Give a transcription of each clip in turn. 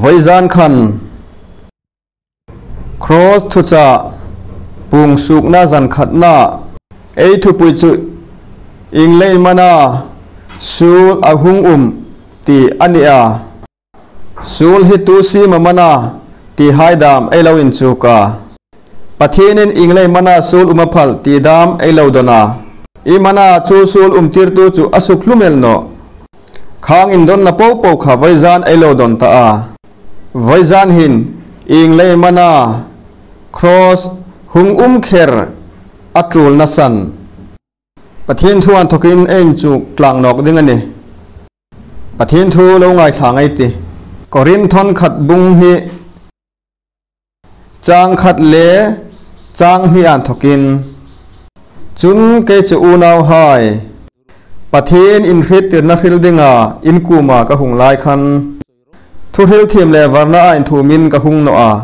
Vaizan khan Cross thuchah pung sukna zan khatna ei thupui chu England mana sul a hung um tih a ni a. Sul hi tu sim a mana tih haidam ei lo inchuk a. Pathianin England mana sul um a phal tih dam ei lo dawn a. I mana chu sul um tirtu chu a suk hlumel nawh. Khang indawnna po po kha vaizan ei lo dawn ta a. Vaizan hin Inglei mana Cross hung um kher a tul nasan. Pathian thu an thawkin a inchuk tlang nawk ding a ni. Pathian thu lo ngaithla ngei ti. Korinthon khat bung hnih Chang khat le chang hnih an thawkin, Cun kei cu unau hai, Pathian in hrittirnak hril dingah inn kum ah ka hung lai khan, thuhril thim le varnak ah in thum in ka hung nawh ah,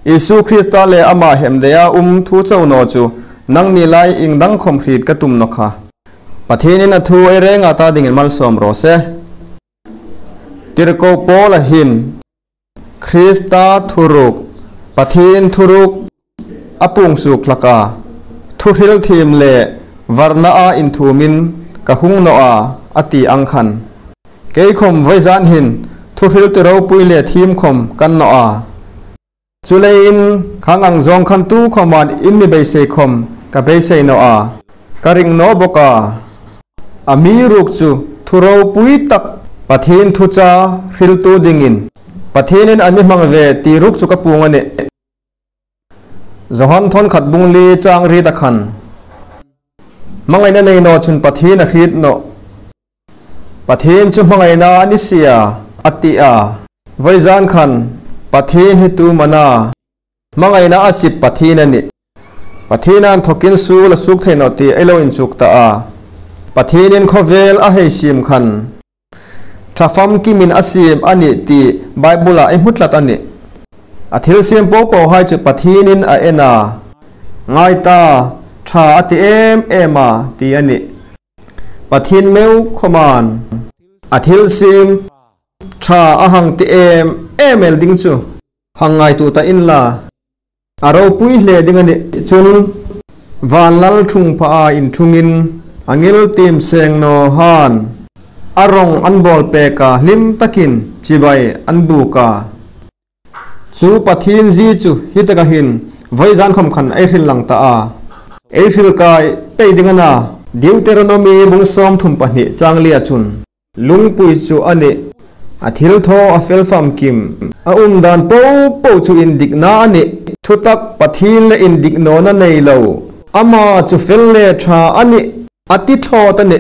Jesuh Krista le amah hemdei ah um thu co naw cu nang nih lai ing dang khom hrit ka tum naw kha. Pathian in a thu ei reng ah ta dingin malsawm rawh seh. Tirhkoh Paul ah hin Krista thuruk, Pathian thuruk a pungsuk hlaka thuhril thim le varna ah inthum in ka hung nawh a a ti ang khan. Kei khom vaizan hin thuhril ti ropui le thim khom kan nawh a. Chulei in khang ang zawng khan tu khoman in mi beisei khom ka beisei nawh a, ka ring nawh bawk a. A mi ruk chu thu ropui tak Pathian thucha hriltu dingin Pathianin an mi hmang ve ti ruk chu ka pung a ni. Johan thawnkhat bungli chang rit a khan. Hmangaihna nei naw chun Pathian a hrit nawh. Pathian chu hmangaihna a ni sia a ti a. Vawi zan khan Pathian hi tu mana hmangaihna a sip Pathian a ni. Pathianan thawkin sul a suk thei nawh tih ei lo inchuk ta a. Pathianin khawvel a hei sim khan tha famkimin a sim a nih tih Bible-ah i hmu tlat a ni. A thil siam paw paw hai chu Pathianin a en a, ngai ta, tha a ti em em a ti a ni. Pathian meu khawman a thil sim tha a hang ti em em el ding chu hang ngaitu ta in la. A ropui hle ding a nih cun vanlal thungpha ah in thungin a ngil tim seng naw han a rawng an bawl pek a hlim takin chibai an buk a. Chu Pathian zi chu hi taka hin vawi zan khawm khan ei hril lang ta a. Ei hril kai pei ding a na. Deuteronomy bung 32 chang lia cun. Lungpui chu a ni. A thil thaw a fel famkim. A um dan paoh paoh chu indikna a ni. Thutak Pathian le indiknawn a nei lo. Amah chu fel le tha a ni. A ti thlawt a ni.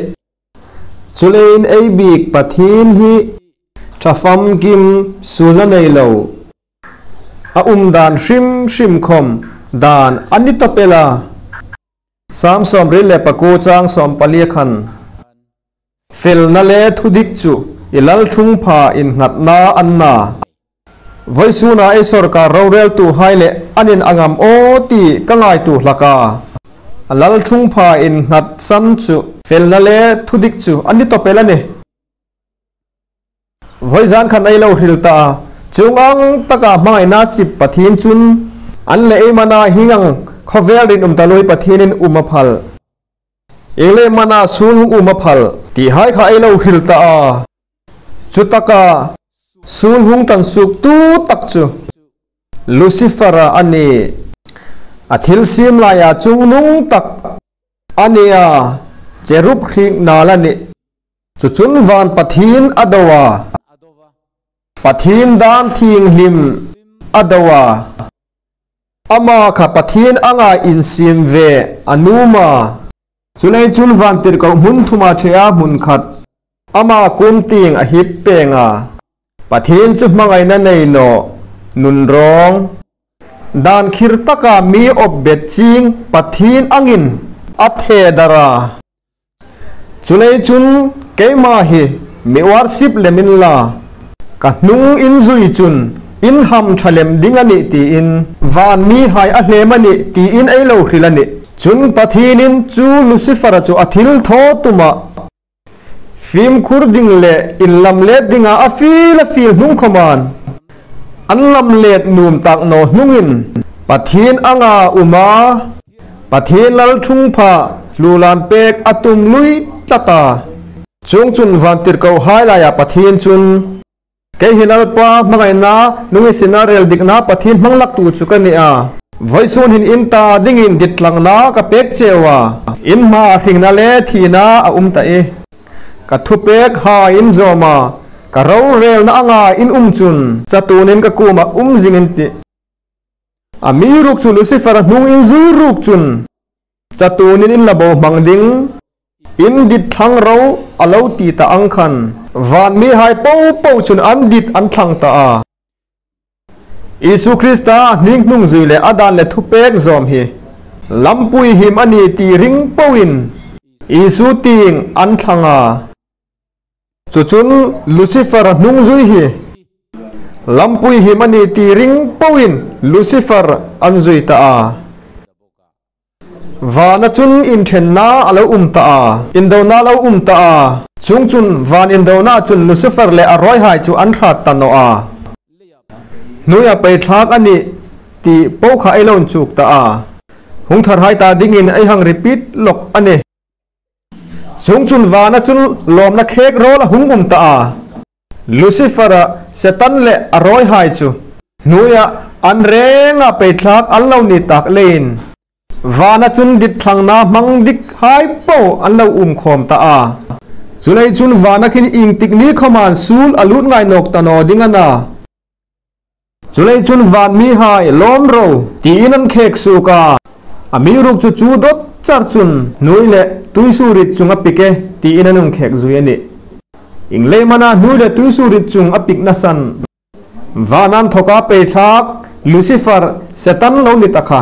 Chuleiin ei bik Pathian hi tha famkim sul a nei lo. A um dan hrim hrim khawm dan a ni tawp ela. Sam 24 chang 14 khan. Felna le thudik chu i lal thungpha innghatna an na. Vawisuna ei sorkar roreltu hai leh an in angam aw ti ka ngaitu hlak a. A lal thungpha innghat san chu felna le thudik chu an ni tawp el a ni. Vawi zan khan ei lo hril ta a, chung ang taka hmangaihna sip Pathian chun an leh ei mana hingang khawvel rinawm ta lui Pathianin um a phal. Eng leh mana sul hung um a phal tih hai kha ei lo hril ta a, chu taka sul hung tan suk tu tak chu Lucifer-a a ni. A thil sim laiah chungnung tak a ni a, cherub hrik nal a ni. Chu chun van Pathian a do a, Pathian dan thinghlim a do a. Amah kha Pathian anga insim ve a num a. Chulei chun vantirhkoh hmun thuma ṭheh a hmun khat amah kum ting a hip peng a. Pathian chu hmangaihna nei nawh nun rawng. Dan khir taka mi awp bet ching Pathian angin a theh darh a. Chulei chun keimah hi mi worship lem in la, ka hnung in zui chun in ham tha lem ding a nih tiin van mi hai a hlem a nih tiin ei lo hrilh a nih. Chun Pathianin chu Lucifer-a chu a thil thaw tumah fimkhur ding leh inlam let dingah a fil a fil hnung khawman. An lam let num tak no hnungin Pathian anga uma Pathian lal thungpha hlulan pek atum lui tlata chung chun vantirhkoh hailaiah Pathian chun Kei hi Lalpa hmangaihna lungisina rel dikna Pathian hmang lak tu chu ka ni a. Vawichhun hin in ta dingin ditlangna ka pek cheu a, in hmaah hringna leh thihna a um ta i. Ka thupek ha in zawm a, ka rorelna anga in um chun chatunin ka kumah um zingin ti. A mi ruk chu Lucifer-a hnung in zui ruk chun chatunin in la bo hmang ding. In dit thlang ro a lo ti ta ang khan van mi hai po po chun an dit an thlang ta a. Isu Krista hning hnung zui leh a dan leh thupek zawm hi lampui him a ni tih ring pohin Isu ting an thlang a. Chu chun Lucifer a hnung zui hi lampui him a ni tih ring pohin Lucifer an zui ta a. Vana chun inthenna a lo um ta a, indona a lo um ta a. Chung chun van indona chun Lucifer leh a rawihai chu an hrat ta nawh a. Hnuia peithlak a nih tih pawh kha ei lo inchuk ta a. Hungthar hai ta dingin ei hang repeat lawk a ni. Chung chun vana chun lawmna khek rawl a hung um ta a. Lucifer-a Satan leh a rawihai chu hnuia an renga peithlak an lo ni tak leiin Vana chun dit thlangna hmang dik hai pawh an lo um khawm ta a. Chulei chun vana khin ing tik ni khawman sul a lut ngai nawk ta naw ding a na. Chulei chun van mi hai lawm ro tiin an khek suk a. A mi ruk chu chu dawt char chun hnui leh tuisu rit chung a pik e tiin an um khek zui a ni. Ing lei mana hnui leh tuisu rit chung a pik nasan. Vanan thawka peithlak Lucifer, Satan lo ni ta kha.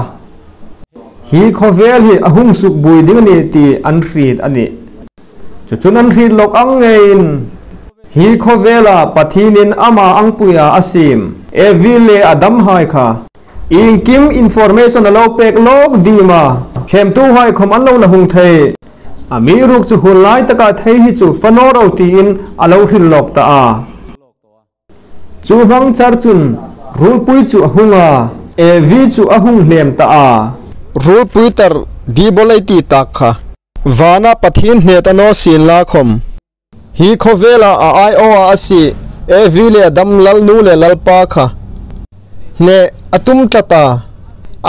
Hi khawvel hi a hung suk bui ding a ni tih an hrit a ni. Chuchun an hrit lawk ang ngeiin hi khawvela Pathinin amah angpuia a sim Evi leh Adam hai kha engkim information a lo pek lawk dim a, thlemtu haikhawm an lo la hung thei. A mi ruk chu hun lai takah thei hi chu fanaw ro tiin a lo hrilh lawk ta a. Chu hmang char chun rulpui chu a hung a, Evi chu a hung hlem ta a. Rulpui tar dibolei ti tak kha. Vana Pathian hnet a naw sin la khawm. Hi khawvela a aiawh a a si, Evi leh Adam Lalnu leh Lalpa kha. Hneh a tum tlat a.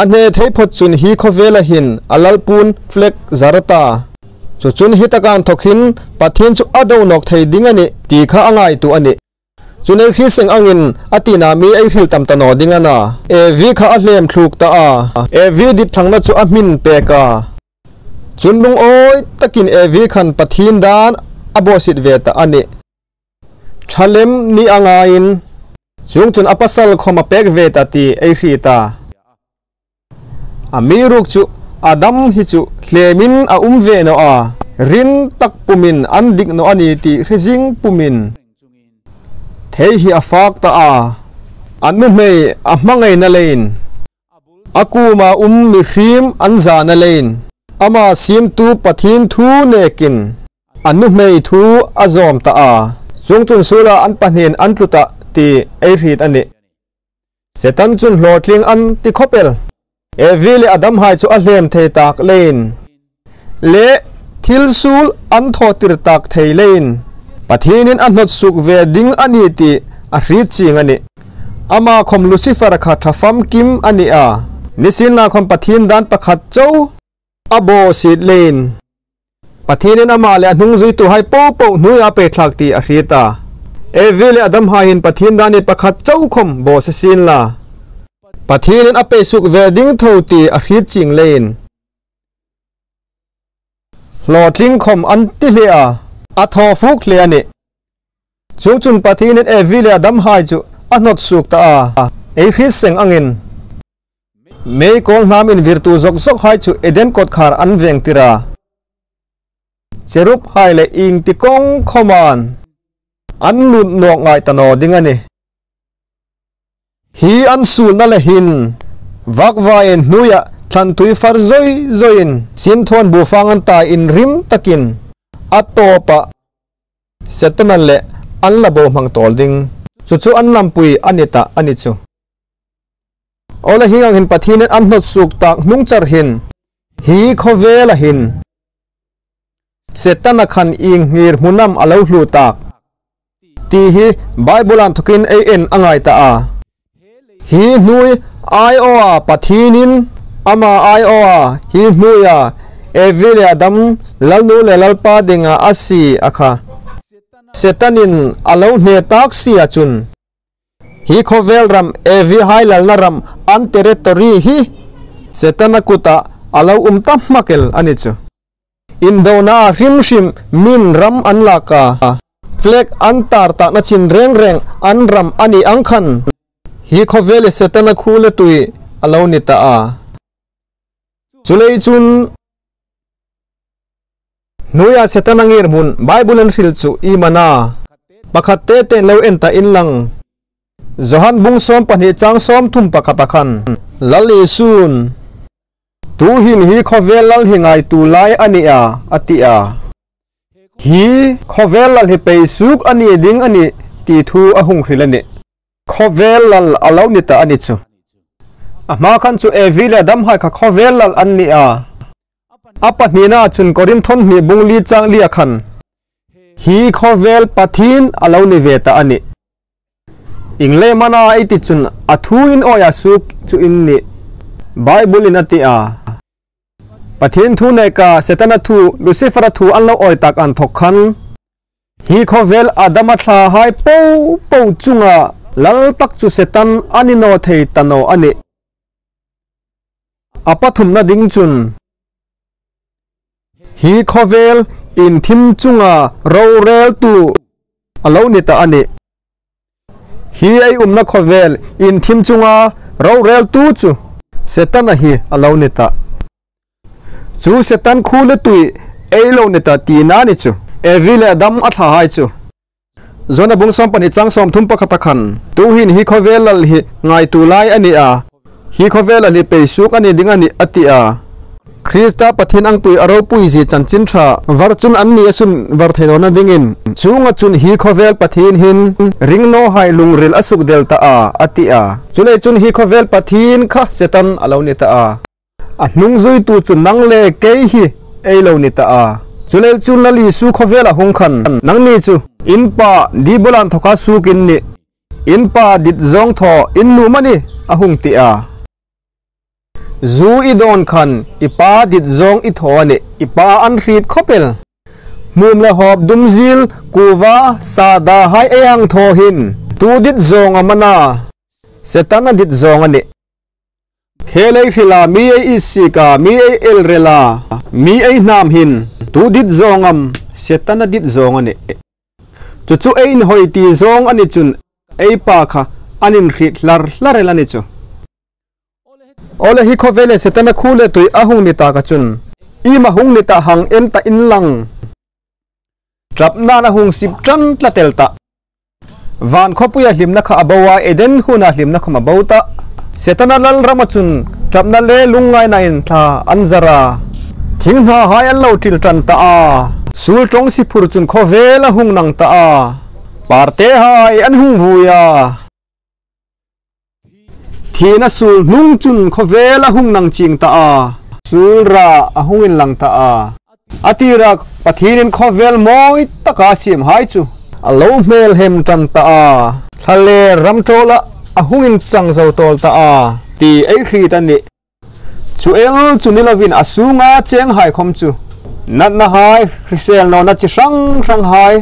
A hne thei phawt chun hi khawvela hin a Lalpun flag zar ta. Chu chun hi takan thawk hin Pathian chu a do nawk thei ding a nih tih kha a ngaihtuah a ni. Chun ei hri seng angin a tinah mi ei hril tam ta naw ding a na. Evi kha a hlem thluk ta a. Evi dip thlangna chu a hmin pek a. Chun lungawi takin Evi khan Pathian dan a bawhsit ve ta a ni. Thalem ni a ngaiin chung chun a pasal khawm a pek ve ta tih ei hri ta. A mi ruk chu Adam hi chu hlemin a um ve nawh a, rin tak pumin an dik nawh a ni tih hrizing pumin thei hi a fak ta a. A nuhmei a hmangaihna leiin a kuma um mihrim an zahna leiin ama simtu Pathin thu nekin a nuhmei thu a zawm ta a. Chung chun sulah an pahnihin an tlu ta tih ei hrit a ni. Satan chun hlawhtling an ti khawpel. Evi leh Adam hai chu a hlem thei tak leiin leh thil sul an thawhtir tak thei leiin Pathianin a hnawt suk ve ding a ni tih a hrit ching a ni. Ama khawm Lucifer kha tha famkim a ni a, nisin la khawm Pathian dan pakhat cho a baw sit leiin Pathianin amah leh a hnung zuitu hai po po hnuaiah a peithlak tih a hriat a. Evi leh Adam haiin Pathian dan i pakhat chokhawm baw se sin la. Pathianin a peisuk ve ding tho tih a hriat ching leiin hlawhtling khawm an ti hle a, a thaw fuk hle a ni. Chung chun Pathianin Evi leh Adam hai chu a hnawt suk ta a, ei hriat seng angin. Mei kawl hnam in virtu zawk zawk hai chu Eden kawtkhar an veng tir a. Cherub hai leh ing ti kawng khawman an lut nuak ngai ta naw ding a ni. Hi an sulna le hin vakvaiin hnuiah thlantui far zawi zawiin Sinthawn bufang an tai in rim takin a tawpah Setana leh an la bo hmang tawl ding. Chu chu an lampui a ni ta a ni chu. Awle hi ang hin Pathianin an hnawt suk tak hnung char hin hi khawvel a hin Setana khan ing ngir hmunam a lo hlu tak tih hi Bible an thawkin ei en a ngai ta a. Hi hnui aiawha Pathianin ama aiawha hi hnuia Evi leh Adam Lalnu leh Lalpa dingah a si a kha. Setanin a lo hne tak si ah chun hi khawvel ram Evi hai lalna ram an territory hi Setana kutah a lo um ta hmakel a ni chu. Indona hrim hrim min ram an lak a, flag an tar takna chin reng reng an ram a nih ang khan hi khawvel i Setana khu le tui a lo ni ta a. Chulei chun hnuaiah Setana ngir hmun Bible an hrilh chu i man a, pakhat te te'n lo en ta in lang. Johan bung 12 chang 31 a khan Lal Isu'n Tu hin hi khawvel lal hi ngai tu lai a ni a, a ti a. Hi khawvel lal hi pei suk a ni ding a ni ti thu a hung hrilh a ni. Khawvel lal a lo ni ta a ni chu. A hma khan chu Evi leh Adam hai kha khawvel lal an ni a. A pahnihna ah chun Korinthon hnih bung li chang li a khan hi khawvel Pathin a lo ni ve ta a ni. Ingle mana ei ti chun a thu in awi a suk chu in ni Bible in a ti a. Pathian thu nei ka Setana thu Lucifer a thu an lo awi tak an thawk khan hi khawvel Adama thla hai po po chunga lal tak chu Setan an i naw thei ta naw a ni. A pathumna ding chun hi khawvel in thim chunga rorel tu a lo ni ta a ni. Hi ei umna khawvel in thim chunga rorel tu chu Setana hi a lo ni ta. Chu Setan khu le tui ei lo ni ta ti na ni chu. Evi leh Adam a thla hai chu. Zona bung 12 chang 31 a khan tu hin hi khawvel lal hi ngai tu lai a ni a. Hi khawvel lal hi pei suk a ni ding a ni a ti a. Krista Pathian angpui a ropui zi chanchin tha var chun an ni a sun var thei dawn a dingin chunga chun hi khawvel Pathian hin ring no hai lungril a suk del ta a a ti a. Chulei chun hi khawvel Pathian kha Setan a lo ni ta a. A hnung zuitu chu nang le kei hi ei lo ni ta a. Chulei chun Lal Isu khawvel a hung khan nang ni chu in pa Dibolan thawka sukin ni in pa dit zawng thaw in nu mani a hung ti a. Zu i dawn khan i pa dit zawng i thaw a ni. I pa an hrit khawpel. Hmum le hawp dumzil kuva sa da hai ei ang thaw hin tu dit zawng a man a, Setana dit zawng a ni. Khelei hrila mi ei isika mi ei elrela mi ei hnam hin tu dit zawng am, Setana dit zawng a ni. Chu chu ein hawi ti zawng a ni chun ei pa kha an in hrit hlar hlarel a ni chu. Awle hi khawvel e Setana khu le tui a hung ni ta ka chun im a hung ni ta hang en ta in lang trap nan a hung sip tan tla tel ta van khawpui a hlimna kha a bo a Eden hun a hlimna khawm a bo ta Setana lal ram a chun trapna le lungngai na in thla an zar a thing hna hai an lo til tan ta a sul tawng si phur chun khawvel a hung nang ta a parte hai an hung vui a. Thina sul hnung chun khawvel a hung nang ching ta a. Sul ra a hung in lang ta a. Atira Pathinin khawvel mawi taka siam hai chu a lo hmel hem tan ta a. Thlale ramtola a hung in chang zo tol ta a. Ti ei hri ta ni. Chu el chu nilovin a sunga cheng hai khom chu. Nat na hai hrisel no na chi hrang hrang hai.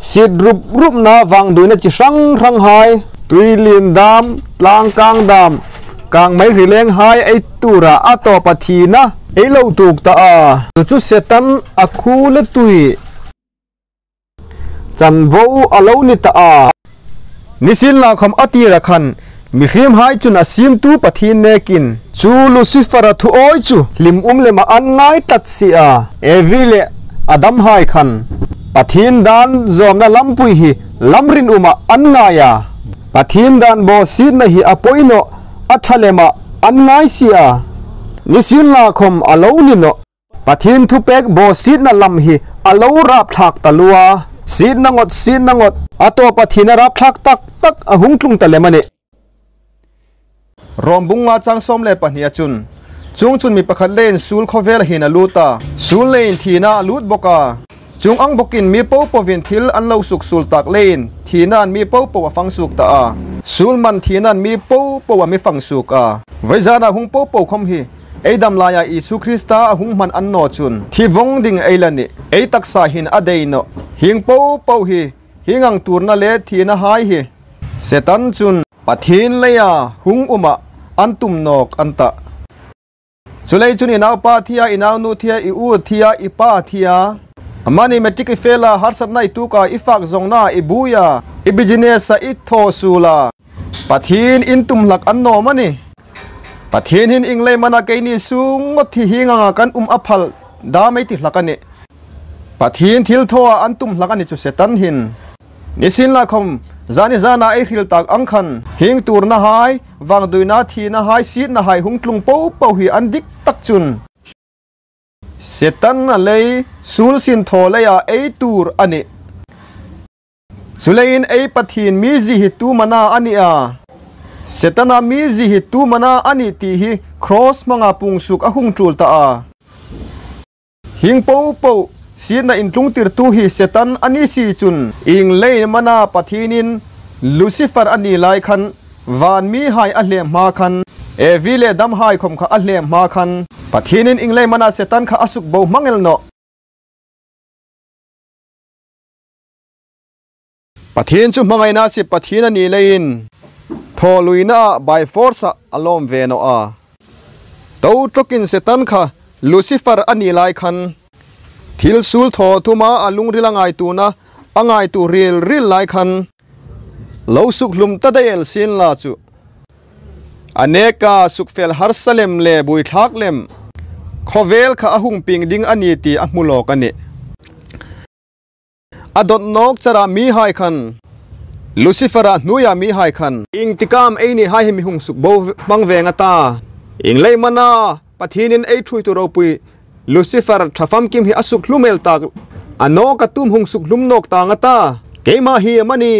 Sit rup rup na wang du na chi hrang hrang hai. Tui lin dam tlang kang dam kang mai rileng hai ei tura a to pathina ei lo tuk ta a. Chu Setan a khu le tui chan vo a lo ni ta a. Nisin la khom atira khan mi hrim hai chun a sim tu Pathin nekin chu Lucifer a thu oi chu lim um le ma an ngai tat si a. Evi le Adam hai khan Pathin dan zom na lampui hi lamrin uma an ngai a. Pathin dan bo sin na hi apoino athalema an ngai si a. Nisin la khom alo ni no Pathin thu pek bo sit na lam hi alo rap thak talua. Sit na ngot sit na ngot ato pathina rap thak tak tak a hung tlung ta lemani rombunga chang som le pahnia chun chung chun mi pakhat len sul khovel hin a luta sul lein thina lut boka chung ang bokin mi po povin thil an lo suk sul tak lein thinan mi po po fang suk ta a sul man thinan mi po po mi fang suk a vaizana hung po po khom hi eidam laya Isu Krista hung man an no chun thi vong ding eilani ei taksa hin adeino hing po po hi hingang turna le thina hai hi setan chun pathin leya hung uma antum nok anta chulei chun inaw pa thia inaw nu thia i u thia i pa thia amani metric fela har sat nai tu ka ifak zongna i buya i business sa i tho sula pathin intum lak an no mani pathin hin inglei mana keini sungot thi hinga kan aphal da mai ti hlakani pathin thil thoa antum hlakani chu setan hin nisin la khom zani zana ei hril tak angkhan hing tur na hai wang duina thi na hai sit na hai hung tlung po po hi an dik tak chun setan na lei sul sin tho leya ei tur ani chulein ei pathin mi ji hi tu mana ani a setana mi ji hi tu mana ani ti hi cross manga pung suk a hung tul ta a hing po po sin na intlung tir tu hi setan ani si chun ing lei mana pathinin Lucifer ani lai khan van mi hai a hlem ma khan evi le dam hai khom kha a hlem ma khan pathinin ing lei mana setan kha asuk bo mangel no pathin chu mangaina si pathin ani lein tholuina by force alom ve no a to trokin setan kha Lucifer ani lai khan thil sul tho thuma alung rilangai tu na angai tu ril ril lai khan lo suk hlum ta dael sin la chu aneka sukfel har salem le bui thak lem khovel kha ahung ping ding ani ti ahmulok ani adot nok chara mi hai khan Lucifera nuya mi hai khan ing tikam eini hai mi hung suk bo bang venga ta ing lei mana pathinin ei thui tu ropui Lucifer thafam kim hi asuk hlumel tak ano ka tum hung suk hlum nok ta nga ta keima hi mani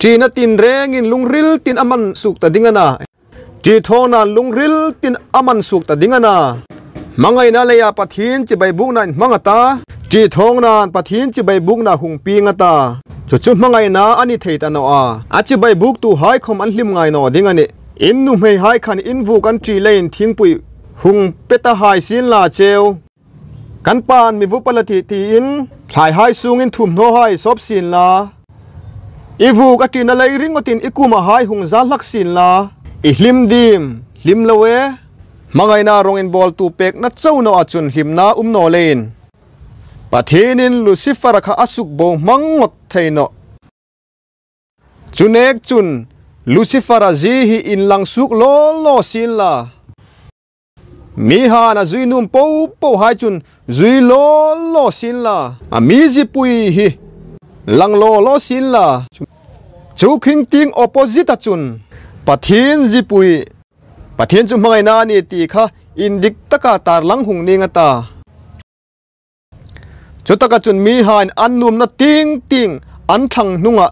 china tin reng in lungril tin aman suk ta dingana chi thona lungril tin aman suk ta dingana mangai na leya pathin chi bai buk na mangata chi thong nan pathin chi bai buk na hung pi nga ta chu chu mangai na ani theita no a achi bai buk tu hai khom an hlim ngai no dingani in nu mei hai khan in vu kan chi lein thingpui hung peta hai sin la cheu kan pan mi vu palati ti in thlai hai sung in thum no hai sop sin la ivu ka tin lai ringotin ikuma hai hung za lak sin la i hlim dim hlim lowe mangai na rong in bol tu pek na chau no achun hlim na no lein pathinin Lucifer kha asuk bo mangngot theino chunek chun Lucifer ji hi in lang suk lo lo sin la mi ha na zui num po po hai chun zui lo lo sin la a mi ji pui hi lang lo lo sin la chu khing ting opposite achun pathin ji pui pathin chu mangai na ni ti kha indik taka tar lang hung ni nga ta chu taka chun mi han an num na ting ting an thang nunga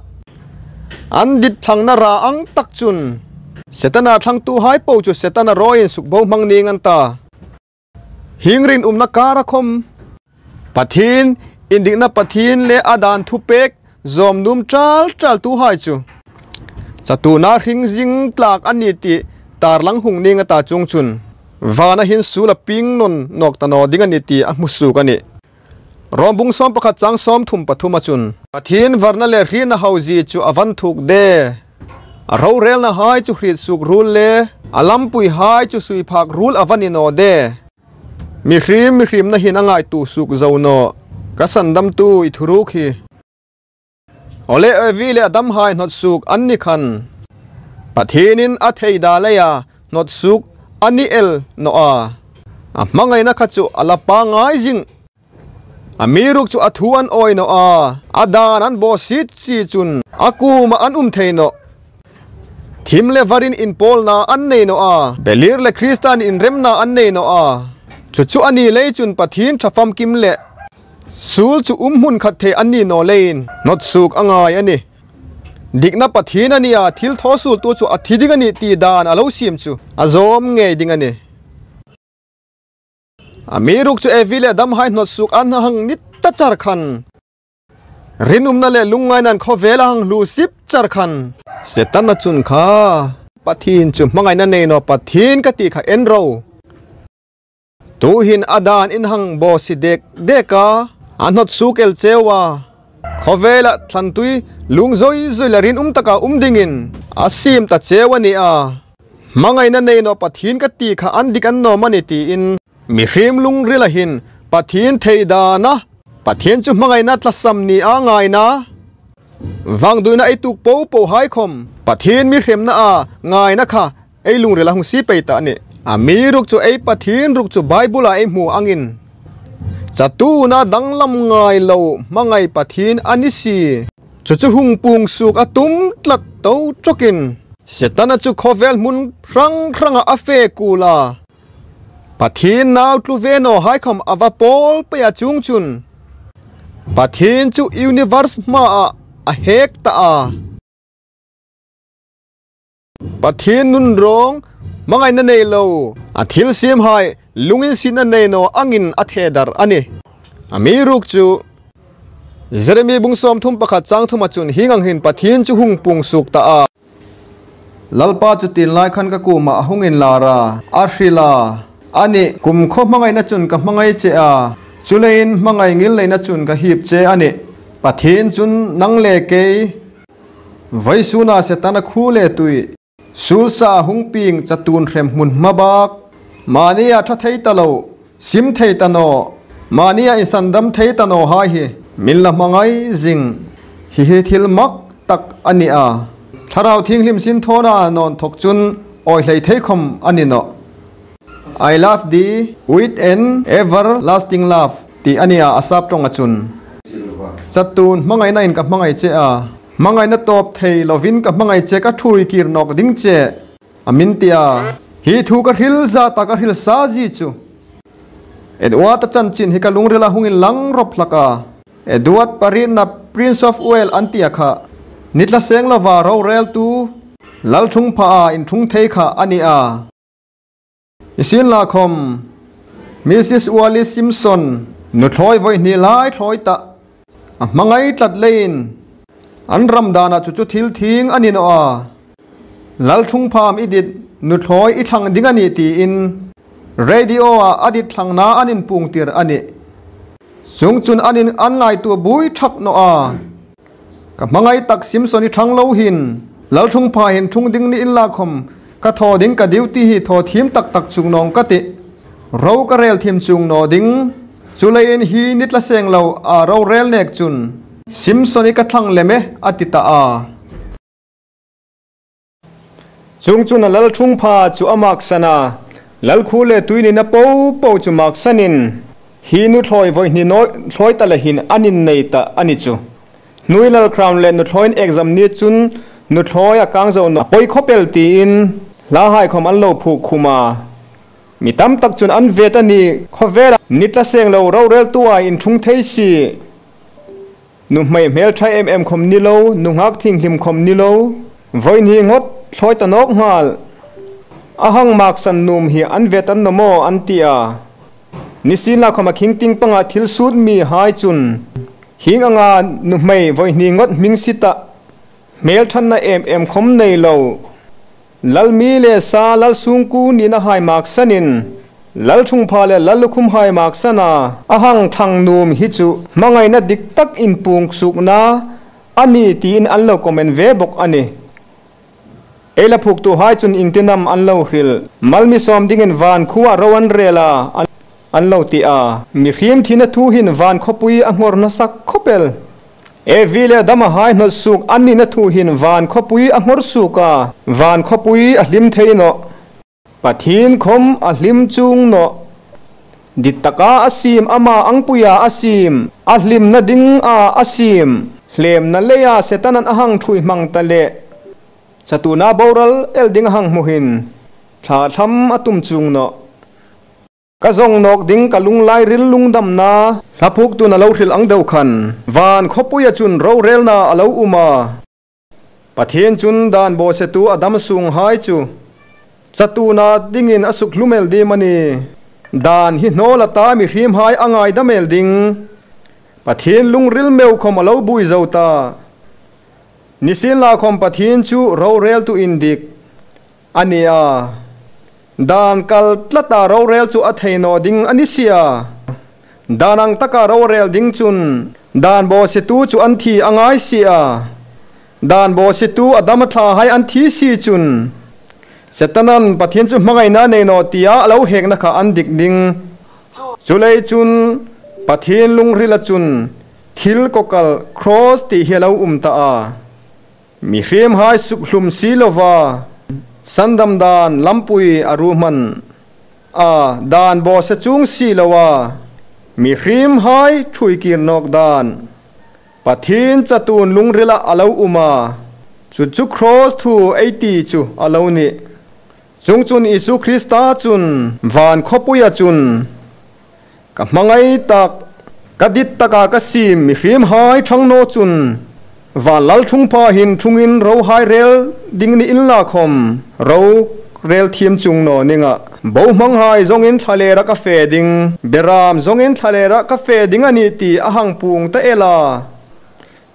an dit thang na ra ang tak chun setana thang tu hai po chu setana roin suk bo mang ni ngan ta hingrin umna kara khom pathin indik na pathin le adan thu pek zom num chal chal tu hai chu chatu na hring jing tlak ani ti tar lang hung ni nga ta chung chun wana hin sula ping non nok ta no ding ani ti a mu su ka ni rombung som pakhat chang som thum pathuma chun pathin varna le rina hauji chu avan thuk de ro rel na hai chu hrit suk rul le alampui hai chu sui phak rul avani no de mi hrim na hin angai tu suk zo no ka sandam tu i thuru khi ole evi le adam hai not suk anni khan pathinin a theida leya not suk ani el no a mangai na kha chu alapa ngai jing amiruk chu athuan oi no a adan an bo sit chi chun akuma an theino thim le varin in pol na an nei no a belir le kristan in rem na an nei no a chu chu ani le chun pathin thafam kim le Sul chu um hmun khat thei an ni naw leiin hnawt suk a ngai a ni. Dikna Pathian a nia, thil thaw sul tu chu a thi ding a nih tih dan a lo sim chu a zawm ngei ding a ni. A mi ruk chu Evi leh Adam hai hnawt suk an hang ni ta char khan. Rinawmna leh lungngaina'n khawvel a hang hlu sip char khan. Setana chun kha Pathian chu hmangaihna nei naw Pathian ka tih kha en ro. Tuhin a dan in hang baw si dek dek a, a hnawt su kel cheu a. Khawvela thlantui lung zawi zawi la rinawm taka um dingin a sim ta cheu a ni a. Hmangaihna nei nawh Pathian ka tih kha an dik an nawm a ni tiin mihrim lungril ahin Pathian thei dan a, Pathian chu hmangaihna tlasam ni a ngaina vangduina ei tuk po po haikhawm Pathian mihremna a ngaina kha Ei lungrel a hung si pei ta a ni. A mi ruk chu ei Pathian ruk chu Bible ah ei hmu angin chatuna danglam ngai lo hmangai Pathian a ni si. Chu chu hung pung suk a tum tlat to tawkin Setana chu khawvel hmun hrang hrangah a fe kul a. Pathian nau tlu ve naw haikhawm a va pawl pei a chung chun Pathian chu universe hmaah a hek ta a. Pathian nun rawng hmangaihna nei lo, a thil siam hai lungin sin a nei naw angin a theh darh a ni. A mi ruk chu Jeremy bung 31 chang thuma chun hing ang hin Pathian chu hung pung suk ta a. Lalpa chu tin lai khan ka kumah a hung in lar a, a hrilh a, A ni, kum khaw hmangaihna chun ka hmangai che a, chuleiin hmangai ngil neihna chun ka hip che a ni. Pathian chun nang le kei Vaisuna Setana khu leh tui, Sulsa hungping chatun hrem hmun hma bak, mahnia tha thei ta lo, sim thei ta naw, mahnia insandam thei ta naw hai hi min la hmangai zing hi hi thil mak tak a ni a, Thlarau Thianghlim sin thawna nawn thawk chun awi hlei thei khawm a ni nawh. I love thee with an everlasting love tih a nia a sap tawng a chun. Chatun hmangaihna in ka hmangaih che a, hmangaihna tawp thei lovin ka hmangaih che ka thui kir nawk ding che a min ti a, hi thu ka hril zat a ka hril sa zi chu Edward a chanchin hi ka lungril a hungin lang rawp hlak a, Edward parinna Prince of Wales an tia kha nitla seng lova roreltu Lalthungpha a inthung thei kha a ni a. Isin lakhawm Mrs Wallis Simpson nuthlawi vawi hnih lai thlawi tah a hmangai tlat leiin an ram danah chu chu thil thing a ni nawh a, Lalthungpham i dit nuthlawi i thlang ding a nih tiin radio ah a dit thlangna an inpung tir a nih chung chun an in an ngaihtuah bui thak nawh a. Ka hmangaih tak Simpson i thang lo hin Lalthungpha hin thung ding ni in lakhawm ka thaw ding ka duty hi thaw thim tak tak chung nawng ka ti ro ka rel thim chung naw ding chu leiin hi nitla seng lo a ro rel nek chun Simpson i ka thlang lem e a ti ta a. Chung chun a Lalthungpha chu a maksan a, Lalkhu leh tuinin a po po chu maksanin hi nuthlawi vawi hnih nawi thlawi ta lehin an innei ta a ni chu. Hnui Lal Crown leh nuthlawiin exam ni chun nuthlawi a kang zo a pawi khawpel tiin hla haikhawm an lo phuh khum a, mi tam tak chun an vet a ni khawvela ni tla seng lo roreltu ah inthung thei si. Nu hmei hmeltha em em khawm ni lo, nu nghak thinghlim khawm ni lo, vawi hnih ngawt thlawi ta nawk nghal. A hang mak san num hi an vet an nawm aw an ti a. Nisin la khawm a khing ting pangah thil sut mi hai chun hing anga nu hmei vawi hnih ngawt hming si ta hmelthanna em em khawm nei lo. Lalmi leh sa Lalsungku nihna hai mak sanin Lalthungpha leh Lallukhum hai mak sana a hang thang num hi chu hmangaihna dik tak inpung sukna a ni tiin an lo comment ve bawk a ni. Ei la phuktu hai chun ingtinam an lo hril Malmi sawm dingin van khuah ro an rel a an lo ti a, mihrim thihna thu hin van khawpui a nghawr hnasak khawpel. Evi leh Adama hai hnawlh suk an nihna thu hin van khawpui a nghawr suk a, van khawpui a hlim thei nawh. Pathian khawm a hlim chung nawh. Dik taka a sim ama angpuia a sim, a hlimna ding a a sim, hlemna leia Setanan a hang thui hmang ta leh chatuna boral el ding a hang hmuhin thla thlam a tum chung nawh. Ka zawng nawk ding ka lunglai ril lungdamna hlaphuk tun a lo hrilh ang deuh khan van khawpuia chun rorelna a lo um a. Pathian chun dan bawhsetu a dam sung hai chu chatuna dingin a suk hlumel dim a ni. Dan hi hnawl ata mi hrim hai a ngaidamel ding. Pathian lungril meu khawm a lo bui zo ta. Nisin la khawm Pathian chu roreltu indik a ni a. Dan kal tlata rorel chu a theinaw ding a ni sia. Dan ang taka rorel ding chun dan bawhsetu chu an thi a ngai sia. Dan bawhsetu a dam a thla hai an thi si chun Setanan Pathian chu hmangaihna nei naw tia a lo hekna kha an dik ding. Chulei chun Pathian lungrila chun thil kawkal cross tih hi a lo um ta a. Mi hriamhai suk hlum si lova sandam dan lampui a ruhman a, dan bawhse chung si loa mi hriamhai thuikir nawk dan Pathian chatun lungrila a lo um a, chu chu cross thu ei ti chu a lo ni. Chung chun Isu Krista chun van khawpuia chun ka hmangai tak ka dit taka ka sim mi hrim hai thang no chun van lal thung pa hin thungin ro hai rel ding ni in la khom ro rel thiam chung no ninga bo mang hai zongin thalera ka fe ding beram zongin thalera ka fe ding ani ti ahang pung ta ela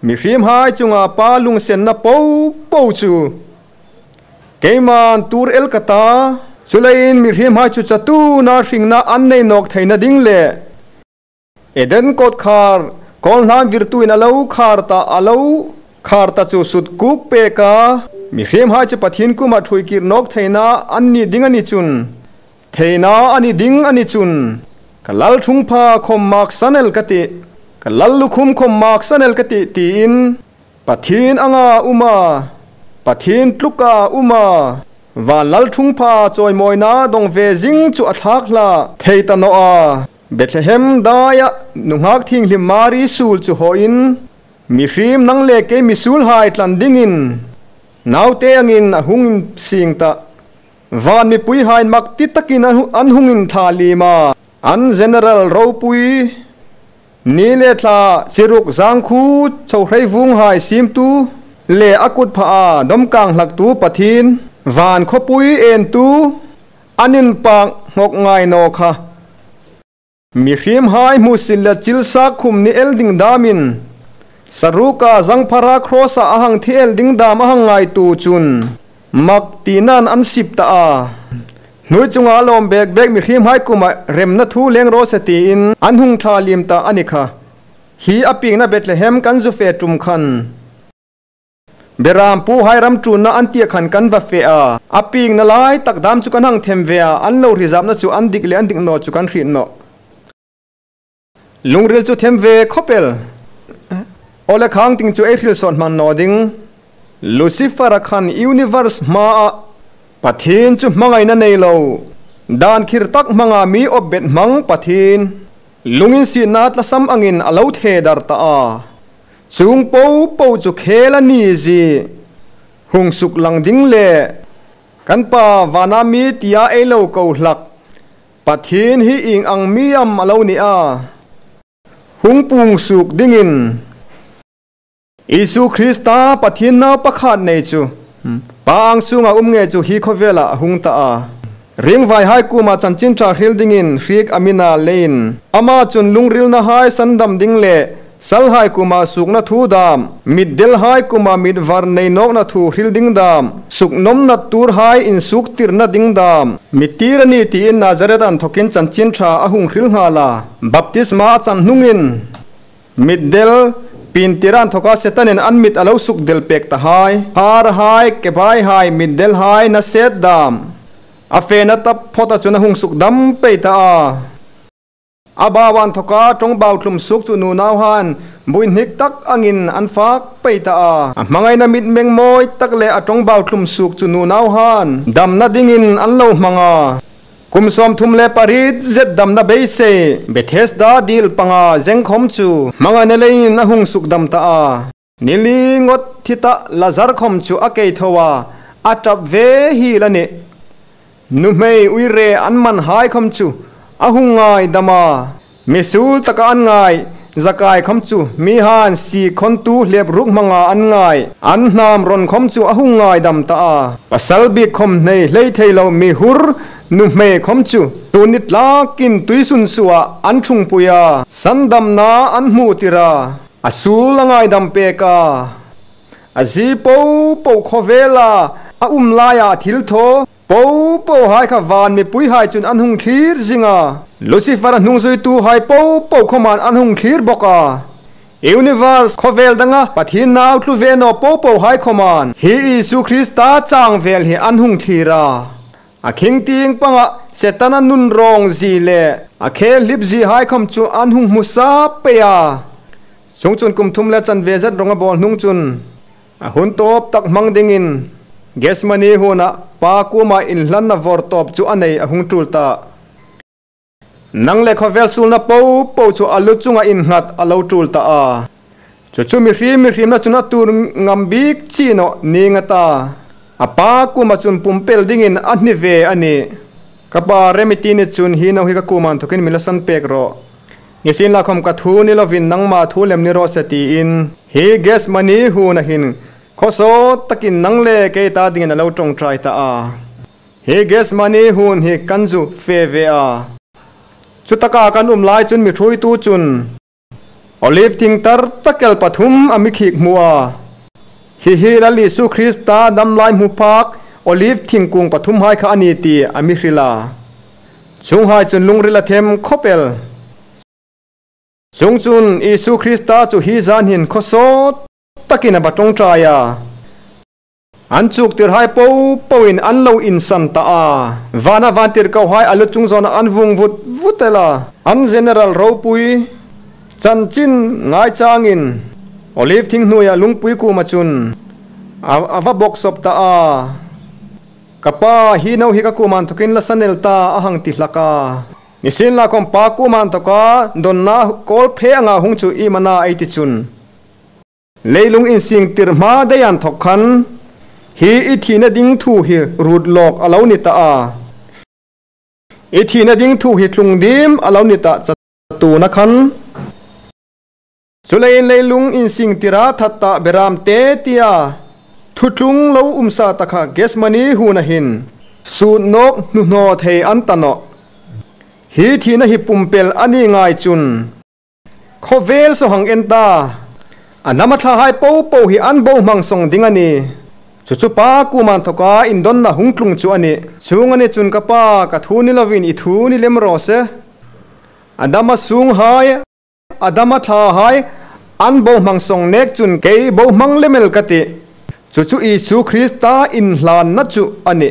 mi hrim hai chunga pa lung sen na po po chu keiman tur el kata chulain mi hrim hai chu chatu na hring na an nei nok theina ding le Eden kot khar kol nam virtuin alo khar ta alo khar ta chu sut kuk pe ka mi hrim hai chu pathin kuma thui kir nok theina an ni ding ani chun theina ani ding ani chun kalal thung pha khom mak sanel kati kalal lukhum khom mak sanel kati ti in pathin anga uma pathin tluka uma van lal thung pha choi moina dong ve jing chu athak la theita no a Bethlehem daya nunghak thing hlim mari sul chu ho in mi hrim nang le ke mi sul hai tlan ding in naute angin a hungin sing ta van mi pui hain mak ti takin an hungin tha lima an general ro pui ni le thla chiruk zangkhu chauhrei vung hai sim tu le akut pha a domkang hlak tu pathin van khopui en tu anin pang ngok ngai no kha mi hrim hai musil la chilsa khum ni elding damin saruka zangphara krosa ahang thi elding dam ahang ngai tu chun mak tinan an sip ta a nui chunga lom bek bek mi hrim hai kuma remna thu leng ro se ti in an hung tha lim ta anikha hi aping na Bethlehem kan zu fe tum khan beram pu hai ram tu na an tia khan kan va fe a aping na lai tak dam chu kan hang them ve a an lo rizap na chu an dik le an dik no chu kan hrin no lungril chu them ve khopel ole khang ting chu ei hril son man no ding Lucifer khan universe ma a pathin chu mangai na nei lo dan khir tak manga mi obet mang pathin lungin si na tlasam angin alo the dar ta a chung po po chu khela ni ji hung suk lang ding le kan pa wana mi tia ei lo ko hlak pathin hi ing ang mi am alo ni a hung pung suk dingin Isu Krista pathin na pakhat nei chu paang sunga umnge chu hi khovela hung ta a ring vai hai kuma chanchin tha hril dingin hrik amina lein ama chun lungril na hai sandam ding le sal hai kuma sukna thu dam mid del hai kuma mid var nei nok na thu hril ding dam suk nom na tur hai in suk tir na ding dam mitir ani ti in Nazareth an thokin chanchin tha ahung hril nga la baptisma chan hnungin mid del pin tiran thoka setanin an mit alo suk del pek ta hai har hai ke bai hai mid del hai na set dam a fe na tap phota chuna hung suk dam pe ta a abawan thoka tong bau thlum suk chu nu nau han buin hik tak angin an fak pe ta a mangai na mit meng moi tak le atong bau thlum suk chu nu nau han dam na dingin an lo manga kumsom thum le parit zet dam na beise Bethesda dil panga jengkhom chu manga ne lein na hung suk dam ta a nili ngot thita lazar khom chu akei thowa atap ve hi la ne nu mei uire an man hai khom chu A hung ngai dam a. Misul taka an ngai zakai khawm chu mi han si khawntu hlep ruk hmanga an ngai an hnam rawn khawm chu a hung ngai dam ta a. Pasal bik khawm hnei hlei thei lo mi hur nu hmei khawm chu tun ni tlakin tuisun suah an thungpui a, sandamna an hmuh tir a, a sul a ngaidam pek a. A zi po po khawvela a um laiah thil thaw Po po hai kha van mipui hai chun an hung thlir zing a, Lucifer a hnungzuitu hai po po khawman an hung thlir bawk a. Universe khawvel danga Pathian nau tlu ve naw po po hai khawman hi Isu Krista chang vel hi an hung thlir a. A khing ting panga Setana nun rawng zi leh a khel hlip zi hai khawm chu an hung hmu sap pei a. Chung chun kum thum leh chanve zet rawng a bawl hnung chun A hun tawp tak hmang dingin Gethsemane hunah Pa kuma inhlanna vawr tawp chu a nei a hung tul ta. Nang leh khawvel sulna po po chu a lu chunga innghat a lo tul ta a. Chu chu mihrim mihrimna chun a tur ngam bik chi nawh ni nga ta. A pa kuma chun pumpel dingin a hni ve a ni. Ka pa Remiti ni chun hi no hi ka kuman thawkin min la san pek rawh. Nisin lakhawm ka thu ni lovin nangmah thu lem ni rawh se tiin hi Gethsemane hun a hin khawsaw takin nang le kei ta dingin a lo tawngtai ta a. Hi Gethsemane hun hi kan zu fe ve a. Chutaka kan um lai chun mi hruaitu chun Olive thing tar takel pathum a mi khik hmu a. Hihi Lal Isu Krista damlai hmu phak Olive thingkung pathum hai kha a ni ti a mi hrilh a. Chung hai cun lungril a them khawpel. Chung cun Isu Krista cu hi zan hin khuasawt takin a va tongṭai a. An cuk tir hai popo in an lo in san ta a. Van a van tir ko hai a lu cung zawn ah an vung vut vut el a. An general ropui chanchin ngai chang in Olive thing hnuai ah lungpui kum ah cun a va bawk sawp ta a. Ka pa, hi no hi ka kuman thawkin la sanel ta a hang ti hlak a. Nisin la kawm pa kuman thawka dawnna kawl phe anga hung chu i mana ei ti chun. Leilung insing tirh hma deian thawk khan hi i thihna ding thu hi rut lawk a lo ni ta a. I thihna ding thu hi tlung dim a lo ni ta cha tuna khan. Chuleiin leilung insing tira that ta beram te tia thutlung lo umsa ta kha Gethsemane hun a hin sut nawk hnuhnaw thei an ta nawh. Hi thihna hi pumpel a ni ngai chun khawvel sawhang en ta a nam a thla hai po po hi an bo hmang sawng ding a ni. Chu chu pa kuman thawka indawnna hungtlung chu a ni. Chung a ni chun ka pa ka thu ni lovin i thu ni lem rawh se. A dam a sung hai. Adama thla hai an bo hmang sawng nek chun kei bo hmang lemel ka ti. Chu chu Isu Krista inhlanna chu a ni.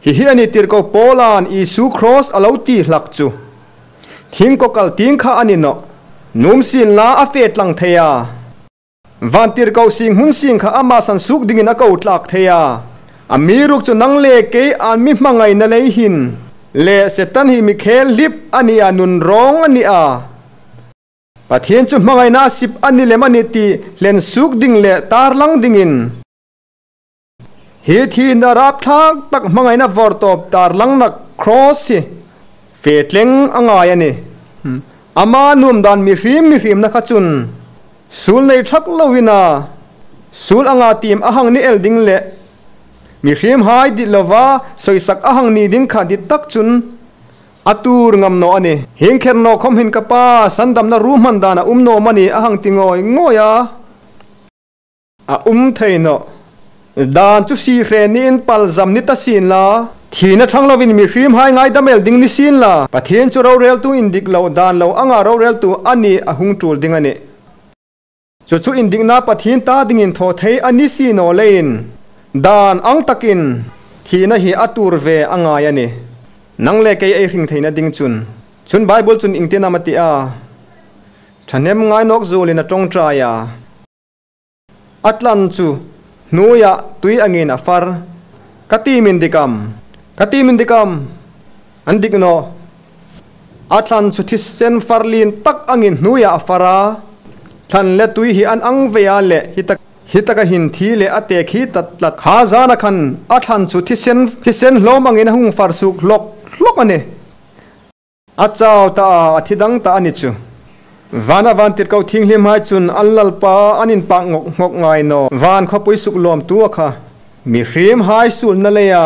Hihi a ni tirhko Paula'n Isu Kraws a lo ti hlak chu. Thing kaw kal ting kha a ni nawh. Num sin la a fe tlang thei a. Van tirhko sing hmun sing kha amah san suk dingin a ko tlak thei a. A mi ruk chu nang le kei an mi hmangaihna lei hin le Satan hi mi khel hlip a ni a nun rawng a ni a. Pathian chu hmangaihna a sip a ni lem a ni ti hlen suk ding leh tarlang dingin hi thihna rapthlak tak hmangaihna vawrtawp tarlangnak Kraws hi fetleng a ngai a ni. Ama nuam dan mihrim mihrimna kha chun sul nei thak loin a sul anga tim a hang ni el ding leh mihrim hai dit lova sawisak a hang ni ding kha dit tak chun A tur ngam nawh a ni. Hing kher nawh khawm hin ka pa, sandamna ru hman dan a um nawm a ni a hang ti ngawi ngawi a. A um thei nawh. Dan chu si hre niin pal zam ni ta sin la. Thihna thang lovin mi hrim hai ngai damel ding ni sin la. Pathian chu roreltu in dik loh dan lo anga roreltu a ni a hung tul ding a ni. Chu chu indikna Pathian ta dingin thaw thei a ni si naw leiin dan ang takin thihna hi a tur ve a ngai a ni. Nang leh kei ei hring theihna ding chun chun Bible chun ingtin am a ti a, thahnem ngainawk zulin a tawngtai a, a tlan chu hnuaiah tui angin a far. Ka ti min dikam, ka ti min dikam, an dik naw. A thlan chu thisen far lin tak angin hnuaiah a far a, thlan le tui hi an ang vei a leh hi taka hin thi leh a tek hi tat tlat. Kha zana khan a thlan chu thisen thisen hlawm angin a hung far suk hlawk hlawk a ni. A chau ta a, a thi dang ta a ni chu. Vana van tirhkoh thinghlim hai chun an lalpa an inpak ngawk ngawk ngai naw. Van khawpui suk lawm tu a kha. Mi hrim hai sulna lei a.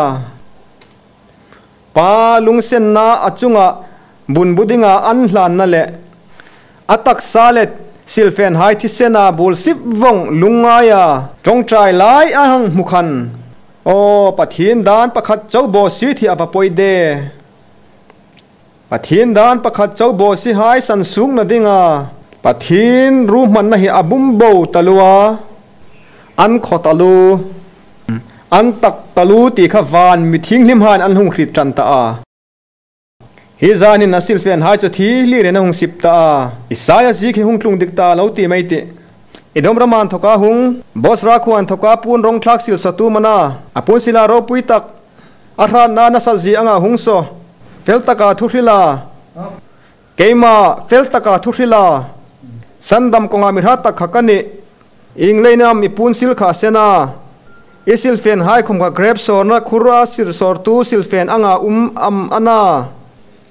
Pa lungsenna a chunga bun budinga an hlanna leh a taksa leh silfen hai thisena bul sip vawng lungngaia tawngtai lai a hang hmu khan. Aw Pathian dan pakhat cho bo si thi a va pawi de. Pathian dan pakhat cho bo si hai san suk na dinga Pathian ruhmanna hi a bum bo ta lu a, an khaw ta lu, an tak ta lu tih kha van mi thinghlim han an hung hrit tan ta a. Hi zanin a silfian hai chu thi hlir in a hung sip ta a, Isaiah zik hi hung tlung dik ta lo ti mai tih. Edom raman thawka hung, Bosra khuan thawka pun rawng thlak sil sawtu mana, a pun sila ropui tak, a hratna nasat zi anga hung saw, fel taka thu hrila, keimah fel taka thu hrila, sandam kawnga mi hrat tak kha ka nih, Ingleina mi pun sil kha a sen a, i silfen hai khum kha grep sawrna khur a sir sawrtu silfen anga um am a na.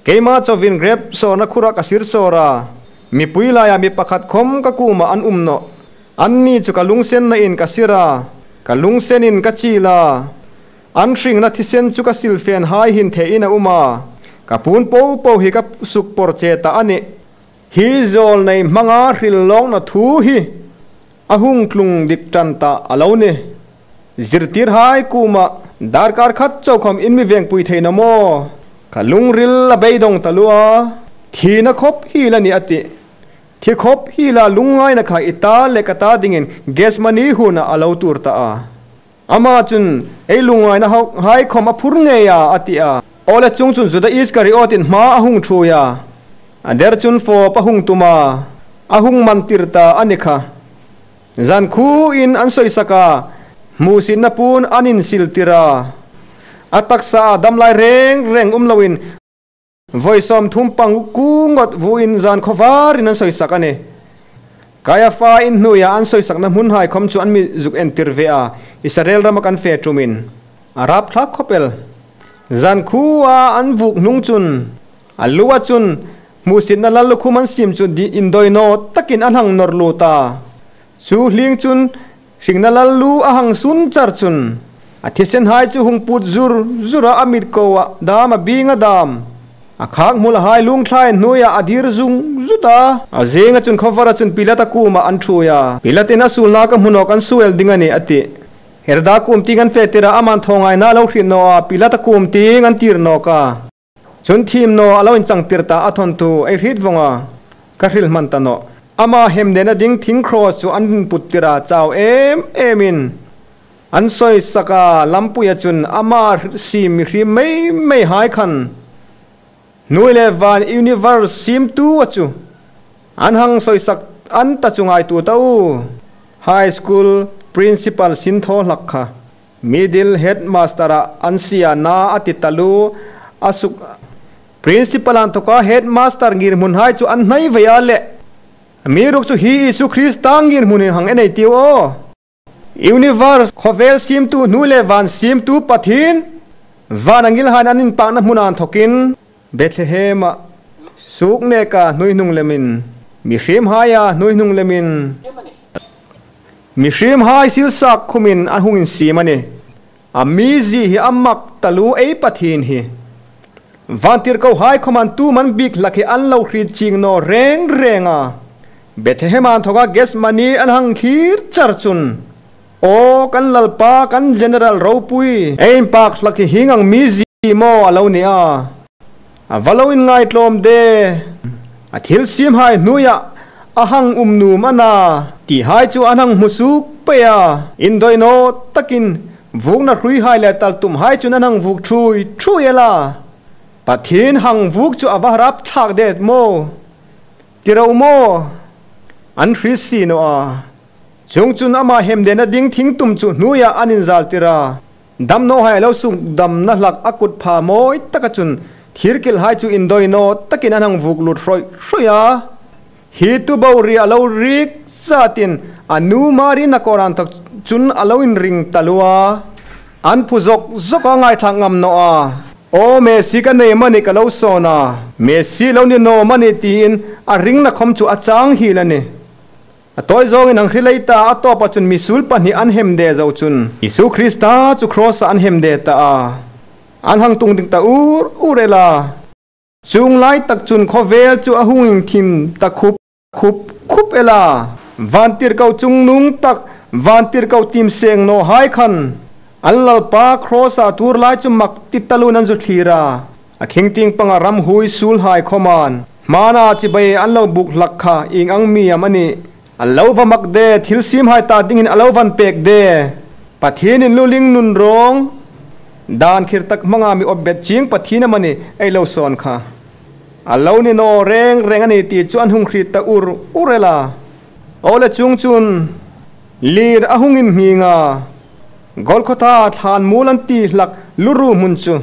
Keimah chawin grep sawrna khur a ka sir sawr a, mipui laiah mi pakhat khawm ka kumah an um nawh. Anni chu ka lungsenna in ka sir a, ka lungsen in ka chil a, an hringna thisen chu ka silfen hai hin theihin a um a, ka pun po po hi ka suk pawr che ta a ni. Hi zawl nei hmanga hril lawkna thu hi a hung tlung dik tan ta a lo ni. Zirtir hai kumah darkar khat chaukhawm in mi vengpui thei na maw? Ka lungril a beidawng ta lu a, thihna khawp hi la ni a ti. Thi khawp hi la lungngaina kha i ta leh ka ta dingin Gethsemane hunah a lo tur ta a. Amah chun ei lungngaina hai khawm a phur ngei a, a ti a. Awle chung chun Juda Iskariot-in hma a hung thui a, a der chun fawp a hung tum a, a hung man tir ta a ni kha. Zan khuin an sawisak a, hmuhsitna pun an insil tir a. A taksa a damlai reng reng um loin Vawi 35 kungawt vuin zan khawvarin an sawisak a ni. Kaiafa in hnuiah an sawisakna hmun haikhawm chu an mi zuk entir ve a, Israel rama kan fe tumin a rapthlak khawpel. Zan khua an vuk hnung chun a lu a chun hmuhsitna lal lukhum an sim chu indawi takin a hlang nawr lut a, chu hling chun Hringna lal lu a hang sun char chun a thisen hai chu hung put zur zur a, a mit ko a dam a bing a dam a khak hmul a hai lung thlai hnuaiah a dir zung zut a. A zinga chun khawvar a chun Pilat a kumah an thui a, Pilatin a sulna ka hmunawk an suel ding a ni a ti. Herda kum ting an feh tirah aman thawngaina a lo hrih nawh a, Pilat a kum ting an tir nawk a. Chun thim naw a lo inchang tir ta a thawntu ei hrit vawng a, ka hril hman ta nawh. Ama hem nena ding thing cross chu an rinput tir a, chau em em in an sawi sak a, Lampuia chun ama sim mi hrim mai mai hai khan hnui leh van universe sim tu a chu an hang sawi sak an ta chu ngai tu ta u High School Principal sin thaw hlak kha. Middle Headmaster ah an sia na a ti ta lu a suk. Principal an thawk a, Headmaster ngir hmun hai chu an hnai vei a le. Mi ruk chu hi Isu Krista ngir hmun in hang enei tiu aw. Universe, khawvel simtu hnu leh van simtu Pathin, van a ngilhain an inpakna hmun an thawkin Bethlehem ah sukneka hnuihnung lemin, mihrim haia hnuihnung lemin, Mihrim hai silsak khumin a hung insim a ni. A mizi hi a mak ta lu ei Pathin hi. Vantirhko hai khawman tu man bik hlak hi an lo hrit ching naw reng reng a. Bethlehem an thawk a Gethsemane an hang thlir char chun. Aw kan Lalpa kan General ropui. Ein pak hlak hi hing ang mizi maw a lo ni a. A va lo in ngaitlawm de. A thil sim hai hnuiah a hang um num a na tih hai chu an hang hmu suk pei a. Indawi takin vukna hrui hai leh tal tum hai chun an hang vuk thui thui e la. Pathin hang vuk chu a va rap thlak det maw? Ti ro maw? An hri si no a. Chung chun amah hem den a ding thing tum chu hnuiah an inzal tir a. Dam no hai lo suk dam na hlak a kut pha mawi taka chun thir kil hai chu indawi naw takin an hang vuk lut hrawih hrawih a. Hi tu bo ri a lo rik zatin a nu Mari na kawran tak chun a lo in ring ta lu a. An phu zawk zawk a ngaithla ngam nawh a. Aw Messi ka nei mani ka lo sawn a, Messi lo ni no mani tiin a ring na khawm chu a chang hil a ni. A tawi zawngin ang hri lei ta a tawpah chun misul pahnih an hem de zo chun Isu Krista chu Kraws ah an hem de ta a, an hang tung ding ta ur ur el a. Chung lai tak chun khawvel chu a hunging thin ta khup khup khup el a. Vantirhkoh chungnung tak vantirhkoh tim seng nawh hai khan an Lalpa Kraws ah tur lai chu mak ti talun an zu thlir a. A khingting panga ramhui sul hai khawman hmana chibai an lo buk hlak kha ing ang mi am a nih. A lo va mak de, thil sim hai ta dingin a lo van pek de. Pathian in luling nun rawng dan khir tak hmanga mi awp bet ching Pathian am a ni ei lo sawn kha. A lo ni naw reng reng a ni tih chu an hung hrit ta ur ur ela. Aw le chung chun lir a hung in nghing a, Golgotha thlan mul an ti hlak luru hmun chu.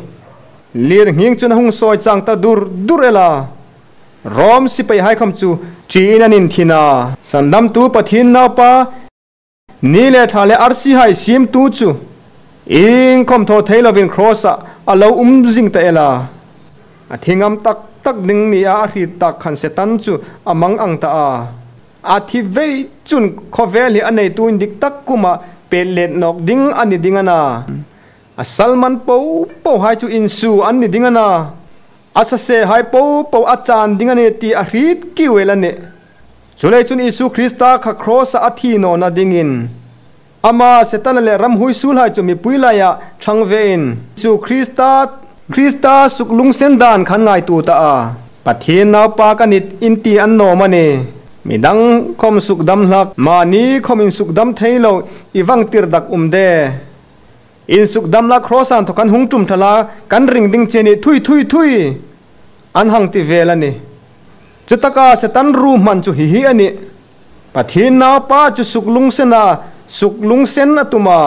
Lirnghing chun a hung sawi chang ta dur dur el a, Rom sipai haikham chu ṭiin an inthin a. Sandamtu Pathian naupa ni leh thla leh arsi hai simtu chu inkhawm thaw thei lovin Kraws-ah a lo um zing ta el a. A thingam tak tak ding nia a hrit tak khan Satan chu a mang ang ta a. A thi vei chun khawvel hi a neitu in dik tak kumah pet let nawk ding a ni ding a na. A salman po po hai chu insu an ni ding a na, a saseh hai po po a chan ding a ni tih a hrit kiuel a ni. Chulei chun Isu Krista kha Kraws ah a thi nawna dingin, Ama Setana leh ramhui sul hai chu mipui laiah thang vein, Isu Krista Krista suk lungsen dan khan ngaitu ta a, Pathian naupa ka nit inti an nawm a ni. Midang khawm suk dam hlak, mahni khawm insuk dam thei lo i vang tir dak um de. Insuk dam la Kraws-a'n thawk an hung tum tha la, kan ring ding che nih thui thui thui an hang ti vel a ni. Chutaka Satan ru hman chu hi hi a ni. Pathian naupa chu suk lungsen a, suk lungsen a tum a.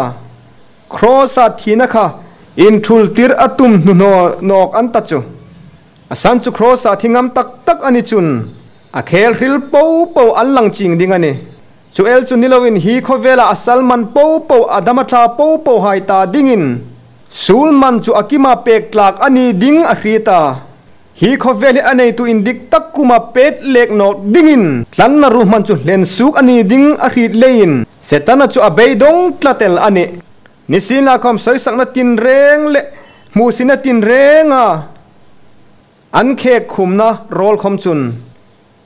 Kraws-a thihna kha inthul tir a tum hnuhnaw nawk an ta chu. A san chu Kraws-a thi ngam tak tak a ni chun a khel hril po po an lang ching ding a ni. Chu el chu ni loin hi khawvela a sal man po po a dam a tla po po hai ta dingin sul man chu a kima pek tlak a ni ding a hri ta. Hi khawvel hi a neitu in dik tak kuma pet lek nawk dingin tlanna ruhman chu hlen suk a ni ding a hrit leiin Setana chu a beidawng tla tel a ni. Nisin la khawm sawisakna tinreng leh hmuhsina tinrenga an khek khumna rawl khawm chun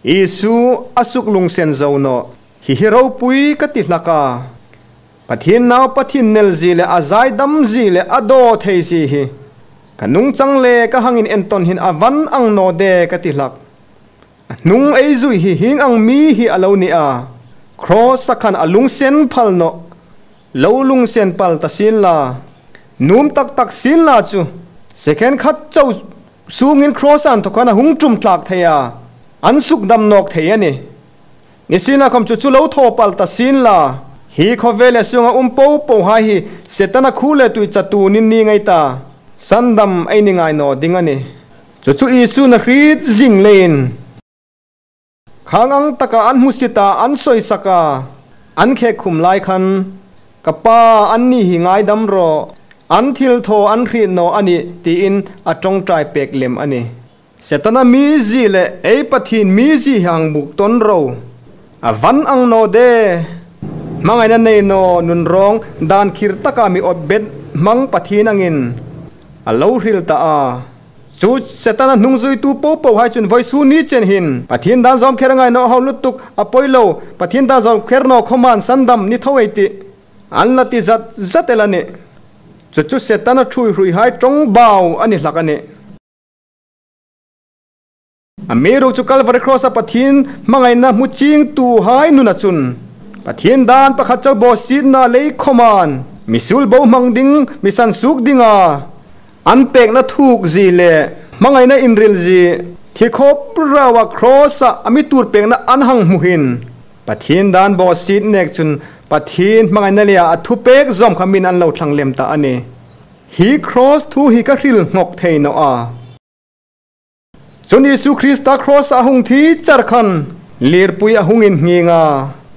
Isu a suk lungsen zo nawh hi hi ropui ka ti hlak a. Pathian nau Pathin nel zi leh a zaidam zi leh a daw thei zi hi ka nungchang le ka hangin entawn hin a van ang naw de ka ti hlak. A hnung ei zui hi hing ang mi hi a lo ni a, Kraws a khan a lungsen phal nawh lo lungsen pal ta sin la, num tak tak sin la chu second khat cho Sungin Kraws-a'n thawkhan a hung tum tlak thei a, an suk dam nawk thei a ni. Nisina khawm chu chu lo thaw palh ta sin la, hi khawvel leh sunga um po po hai hi Setana khu leh tui chatunin ni ngei ta, sandam ei ni ngai naw ding a ni. Chu chu Isu'n a hrit zing leiin. Khang ang taka an hmusit a, an sawisak a, an khek khum lai khan, Ka pa, an ni hi ngaidam rawh, an thil thaw an hrih nawh a nih, tiin a tawngtai pek lem a ni. Setana mizi leh ei Pathin mizi hi ang buk tawn ro, a van ang naw de. Hmangaihna nei naw nun rawng dan khir taka mi awt bet hmang Pathin angin a lo hril ta a. Chu Setana hnung zuitu po po hai chun vawi su ni chen hin Pathian dan zawm kher angai nawh ho lutuk a pawi lo Pathian dan zawm kher naw khawman sandam ni tho ei tih an la ti zat zat el a ni. Chu chu Setana thui hrui hai tawng bau a ni hlak a ni. A mi ru chu Kalvari Kraws a Pathian hmangaihna hmu ching tu hai nun a chun. Pathian dan pakhat cho bo sitna lei khawman misul bo hmang ding misan suk dinga An pekna thuk zi leh hmangaihna inril zi thi khawp rauha Kraws-ah a mi tur pekna an hang hmuhin Pathian dan bawh sit nek chun Pathian hmangaihna leh ah a thu pek zawm kha min an lo thlang lem ta a ni. Hi Kraws thu hi ka hril nghawk thei nawh a. Chun Isu Krista Kraws-ah a hung thi char khan lirpui a hung in nghing a,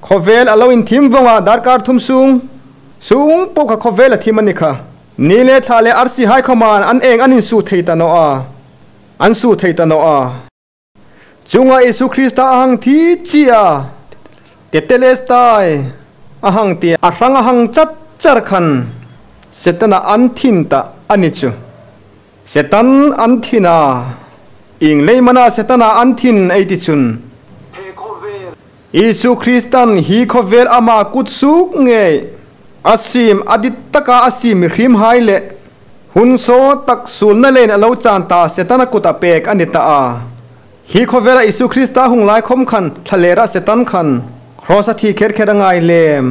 khawvel a lo inthim vawng a darkar thum sung sung pawh kha khawvel a thim a ni kha. Ni le thla le arsi hai khoman an eng an in su thei ta no a an su thei ta no a chunga Isu Krista ahang thi chia tetelestai ahang ti arang ahang chat char khan setana an thin ta ani chu setan an thina ing leimana setana an thin ei ti chun Isu Kristan hi khovel ama kutsuk nge asim adit taka asim hrim haile hun so tak sul na len alo chan ta setana kuta pek ani ta a hi khovela Isu Krista hung lai khom khan thalera setan khan cross a thi kher kher ngai lem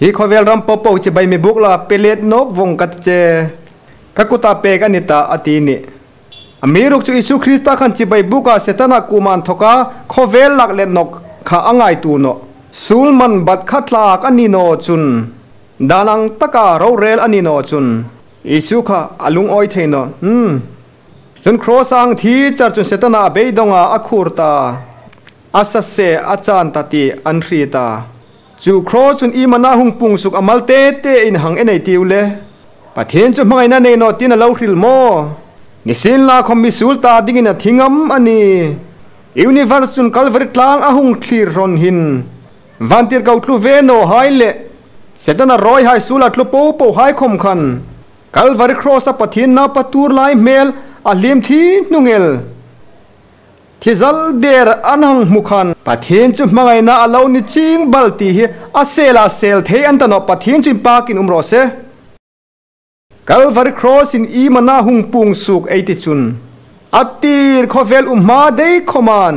hi khovel ram popo chi bai mi buk la pelet nok vong kat che kakuta pek ani ta ati ni amiruk chu Isu Krista khan chi bai buka setana kuman thoka khovel lak let nok kha angai tu no sulman bat khatlak ani no chun danang taka ro rel ani no chun Isu kha alung oi theino chun cross ang thi char chun setana beidonga akhurta asase achan tati anhri ta chu cross chun imana hung pung suk amal te te in hang enei tiule pathen chu mangai na nei no tin lo hril mo nisin la khom mi sul ta dingina thingam ani universe chun Calvary tlang ahung thlir ron hin vantir kau tlu ve no hai le setana roi hai sula tlu po po hai khom khan Calvary cross a pathin na patur lai mel a lim thi nungel thizal der anhang mukhan pathin chu mangai na alo ni ching balti hi asela sel the an tano pathin chin pakin umro se Calvary cross in i mana hung pung suk eiti chun atir khovel umma dei khoman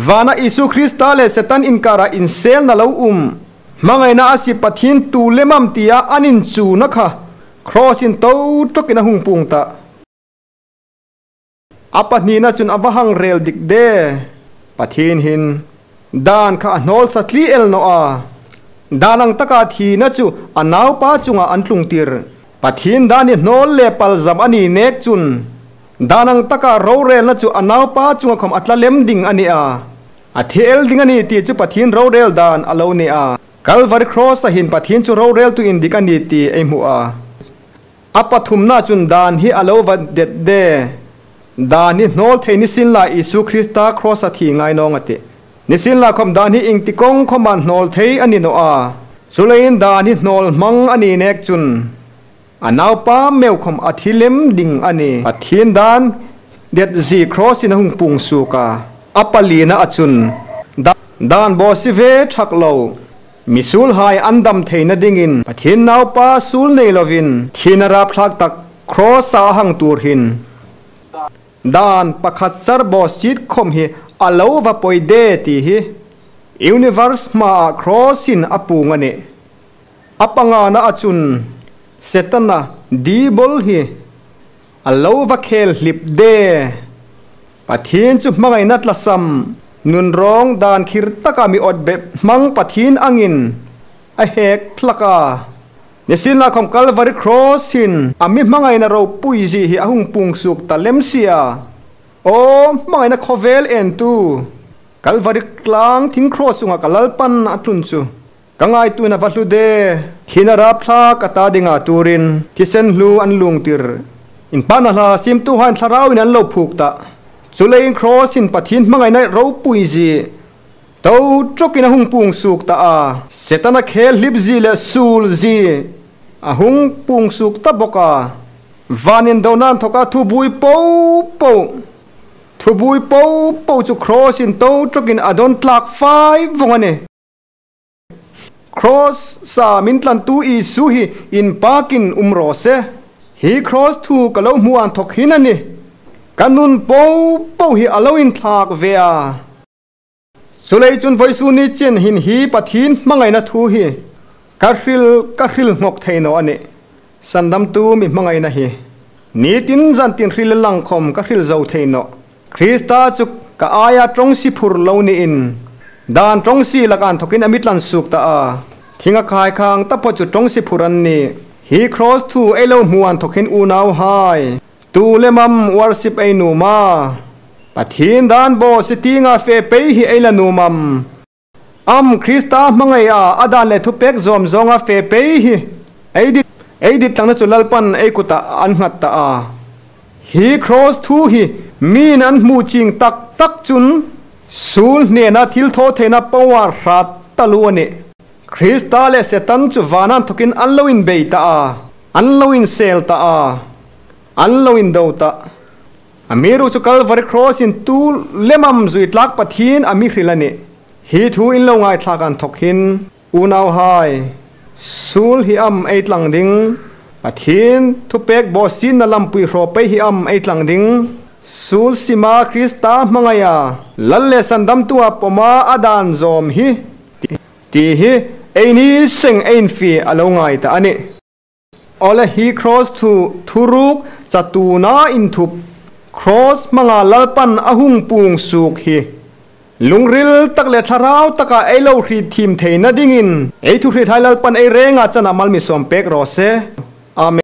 vana Isu Krista le setan inkara in sel na lo mangai na asi pathin tu lemam tia anin chu na kha cross in to tokina hung pung ta apani na chun abahang rel dik de pathin hin dan kha hnol satli el no a danang taka thi na chu anaw pa chunga antlung tir pathin dani hnol le palzam ani nek chun danang taka ro rel na chu anaw pa chunga khom atla lem ding ani a athel ding ani ti chu pathin ro rel dan alo ni a Calvary cross a hin pathin chu ro rel tu in dik ani ti ei mu a apathum na chun dan hi alo va det de dani hnol thei ni sin la Isu Krista cross a thi ngai nong ate nisin la khom dan hi ing ti kong khoman hnol thei ani no a chulein dani hnol mang ani nek chun anaw pa meu khom athilem ding ani pathin dan det zi cross in hung pung su ka apalina achun dan bo si ve thak lo misul hai andam theina dingin pathin naw pa sul nei lovin thinara phlak tak cross sa hang tur hin dan pakhat char bo sit khom hi alo va poi de ti hi universe ma crossin apunga ne apanga na achun setana dibol hi alo va khel hlip de pathin chu mangai nat lasam nun rong dan khir taka mi ot be mang pathin angin a hek thlaka nisin la khom Calvary cross hin ami mangai na ro pui ji hi ahung pung suk ta lemsia o mangai na khovel en tu Calvary klang thing cross unga kalalpan atun chu kangai tu na vahlu de thinara phla kata dinga turin thisen hlu an lung tir in pana la sim tu han thlarau in an lo phuk ta chulein cross in pathin mangai na ro pui ji to chokina hung pung suk ta a setana khel hlip ji le sul ji ahung pung suk ta boka vanin donan thoka thu bui po po thu bui po po chu cross in to chokin adon tlak fai vongane cross sa min tlan tu i su hi in parkin umro se hi cross thu kalo muan thok hin ani kanun po po hi aloin thlak ve a chulei chun voisu ni chen hin hi pathin mangai na thu hi ka hril ngok theino ani sandam tu mi mangai na hi ni tin zan tin hril lang khom ka hril zo theino Krista chu ka aya tong si phur lo ni in dan tong si lakan thokin amit lan suk ta a thinga khai khang ta pho chu tong si phuran ni hi cross thu elo muan thokin u nau hai tu le mam worship ai nu ma pathin dan bo sitinga fe pe hi eila nu mam am Krista mangai a adan le thupek zom zonga fe pe hi ei di Ei dit tlangna chu Lalpan ei kutah an nghat ta a. Hi Kraws thu hi miin an hmuh ching tak tak chun sul hnena thil thaw theihna power hrat ta lu a ni. Krista leh Setan chu vanan thawkin an lo inbei ta a, an lo insel ta a, an lo indo ta. A miru chu Kalvari Kraws in tu lemam zui tlak Pathian a mi hrilh a ni. Hi thu in lo ngaithlak an thawk hin. Unau hai, sul hi am ei tlang ding, Pathian thupek bawhsinna lampui hrawpei hi am ei tlang ding, sul sima Krista hmangaiha lal leh sandamtua pawma a dan zawm hi tih hi ei ni seng ein fi a lo ngai ta a ni. Awle hi Kraws thu thuruk chatuna inthup Kraws hmanga Lalpan a hung pung suk hi lungril tak leh thlarau taka ei lo hri thim theihna dingin ei thu hri thlai Lalpan ei renga chana malmi sawm pek rawh se. Amen.